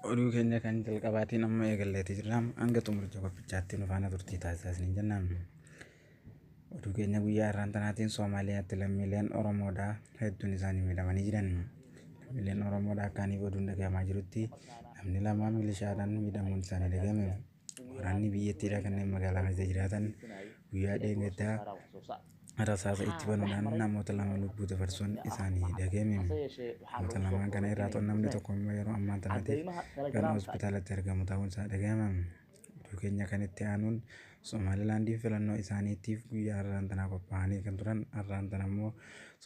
Oduu keenya kan jalqabaatiin amma eegalleetii jirra. Hanga xumuricha qophichaatti nu faana turtii taasisaa isiniin jenna. Oduu keenya guyyaa har'aan tanaatiin Soomaaliyaatti lammiileen Oromoodhaa hedduun isaanii miidhamanii jiran. Lammiileen Oromoodhaa akkaaniif oduun dhagahamaa jirutti namni lama milishaadhaan miidhamuun isaanii dhagahame. Waraanni biyyattiidhaa kanneen magaalaa keessa jiraatan guyyaa dheengaddaa rasaasa itti banuudhaan namoota lama lubbuu dabarsuun isaanii dhagahame. Namoota lamaan kana irraa namni tokko immoo yeroo ammaa tanaatiif kan hospitaalatti argamu ta'uun isaa dhagahama. Oduu keenya kan itti aanuun Somaalilaandiin filannoo isaaniitiif guyyaa har'aan tanaa qophaa'anii kan turan, har'aan tana immoo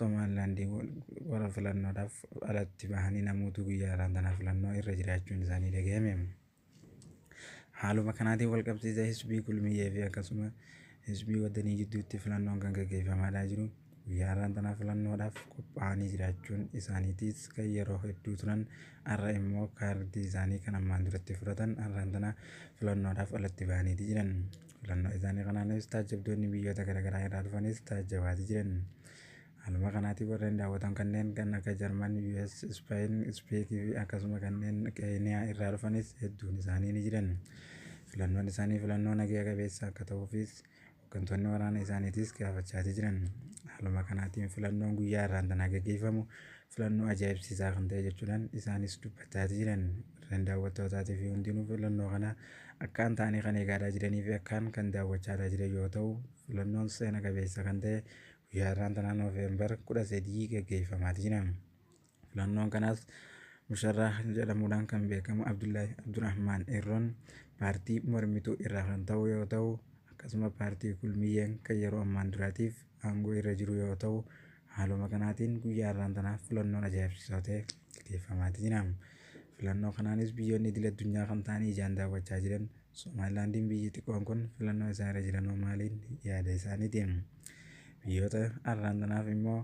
Somaalilaandii warra filannoodhaaf alatti bahanii namoota guyyaa har'aan tanaa filannoo irra jiraachuun isaanii dhagahame. Haaluma kanaatiin wal qabsiisee Hisbii Kulmiyyee fi akkasuma Hisbii Waddanii gidduutti filannoon kan gaggeeffamaadhaa jiru. Guyyaa har'aan tanaa filannoodhaaf qophaa'anii jiraachuun isaaniitis kan yeroo hedduu turan, har'a immoo kaardii isaanii kan ammaan duratti fudhatan har'aan tana filannoodhaaf alatti bahaniiti jiran. Filannoo isaanii kanaanis taajjabdoonni biyyoota garaagaraa irraa dhufanis taajjabaati jiran. Haaluma kanaatiin warreen daawwatan kanneen kan akka Jarman, US, Speen, Ispeekii fi akkasuma kanneen Keeniyaa irraa dhufanis hedduun isaanii ni jiran. Filannoon isaanii filannoo nagaa qabeessa akka ta'uufis hooggantoonni waraana isaaniitis gaafachaati jiran. Haaluma kanaatiin filannoon guyyaa har'aan tanaa gaggeeffamu filannoo ajaa'ibsiisaa kan ta'e jechuudhaan isaanis dubbachaati jiran. Warreen daawwattootaatii fi hundinuu filannoo kana akkaan ta'anii kan eegaadhaa jiranii fi akkaan kan daawwachaadhaa jiran yoo ta'u, filannoon seena qabeessa kan ta'e guyyaa har'aan tanaa Noofeembar 13 gaggeeffamaati jira. Filannoon kanaas Musharraa jedhamuudhaan kan beekamu Abdullaahi Abdurrahmaan Irroon paartii mormituu irraa kan ta'u yoo ta'u, akkasuma paartii Kulmiyyeen kan yeroo ammaan duraatiif aangoo irra jiru yoo ta'u, haaluma kanaatiin guyyaa har'aan tanaa filannoon ajaa'ibsiisoo ta'e gaggeeffamaati jira. Filannoo kanaanis biyyoonni idil addunyaa kan ta'anii ijaan daawwachaa jiran Somaalilaandiin biyyi xiqqoon kun filannoo isaan irra jiran maaliin yaada isaaniiti. Biyyoota har'aan tanaaf immoo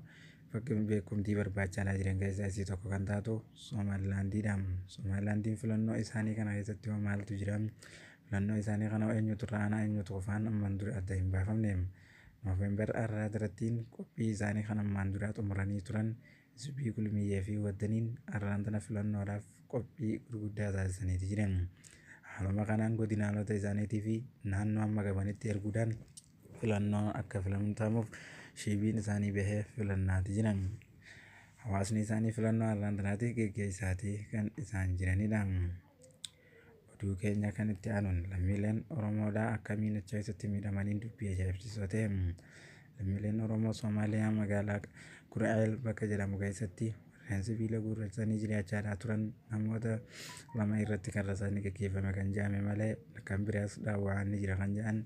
bakka beekumtii barbaachaa jiran keessaa isii tokko kan taatu Somaalilaandiidha. Somaalilaandiin filannoo isaanii kana keessatti hoo maaltu jira? Filannoo isaanii kana eenyutu irra aanaa, eenyutu qofaan ammaan dura adda hin baafamne. Noofeembar har'aa irrattiin qophii isaanii kan ammaan duraa xumuranii turan Hisbii Kulmiyyee fi Waddaniin har'aan tana filannoodhaaf qophii gurguddaa taasisaniiti jiran. Haaluma kanaan godinaalota isaaniitii fi naannoo amma qabanitti erguudhaan filannoo akka filatamuuf shiibiin isaanii bahee filannaati jiran. Hawaasni isaanii filannoo har'aan tanaatti geggeessaatii kan isaan jiranidha. Oduu keenya kan itti aanuun lammiileen Oromoodhaa akkamiin achi keessatti miidhamanii dubbii ajaa'ibsiisoo ta'e. Lammiileen Oromoo Soomaaliyaa magaalaa Gura'eel bakka jedhamu keessatti warreen sibiila guurrachisanii jiraachaadhaa turan namoota lama irratti kan rasaasni gaggeeffame kan jedhame malee kan biraas dhaawwa'an ni jira kan jedhan,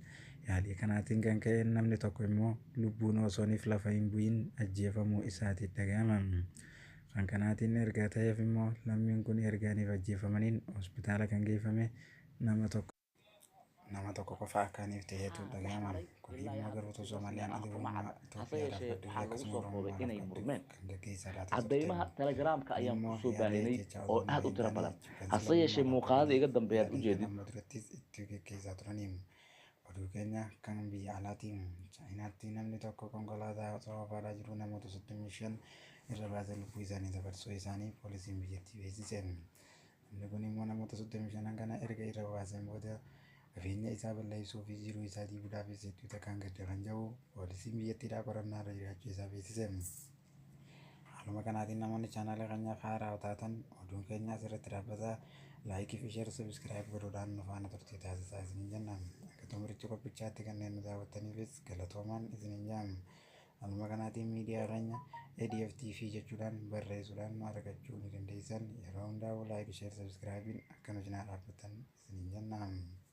yaalii kanaatiin kan ka'e namni tokko immoo lubbuun osooniif lafa hin bu'in ajjeefamuu isaati dhaga'ama. Kan kanaatiin erga ta'eef immoo lammiin kun ergaaniif ajjeefamaniin hospitaala kan geeffame nama tokko qofa akkaaniif ta'eetu dhaga'ama. Xalay Kun ilaa immoo hadda garuu soo Soomaaliyaan saartay, adabummaa hase Itoophiyaadhaaf yeeshee qabdu fi waxaa lagu akkasuma soo koobay Oromummaadhaaf inay qabdu murmeen kan gaggeessaadhaa turte. Caddaymaha Telegramka Kun ayaan immoo kusoo yaada baahinay jecha oo osoo aad u hin tiro taane badan, jibbansa hase yeeshee lammummaadhaaf muuqaalada qabaniif iga dambeeyaad yaalii kan ujeedid. amma durattis itti gaggeessaa turaniin. Oduu keenya kan biyya alaatiin Chaayinaatti namni tokko konkolaataa osoo oofaa jiru namoota 35 irra baasee lubbuu isaanii dabarsuu isaanii poolisiin biyyattii beeksise. Namni kun immoo namoota 35 kana erga irra baaseen booda qabeenya isaa balleessuu fi jiruu isaa diiguudhaafis hedduu takkaan gadda kan jiru poolisiin biyyattiidhaa qorannaa irra jiraachuu isaa beeksise. Haaluma kanaatiin namoonni chaanaala keenyaaf haaraa taatan oduun keenya asirratti dhaabbata. Like fi share, subscribe godhuudhaan nu faana turtii taasisaa isiniin jenna. Akka xumurichi qophichaatti kanneen nu daawwattaniifis galatoomaan isiniin jedhama. Haaluma kanaatiin miidiyaa keenya ADF TV jechuudhaan barreessuudhaan nu argachuu ni dandeessan. Yeroo hundaa'u like, share, subscribe akka nu cinaa dhaabbattan isiniin jenna.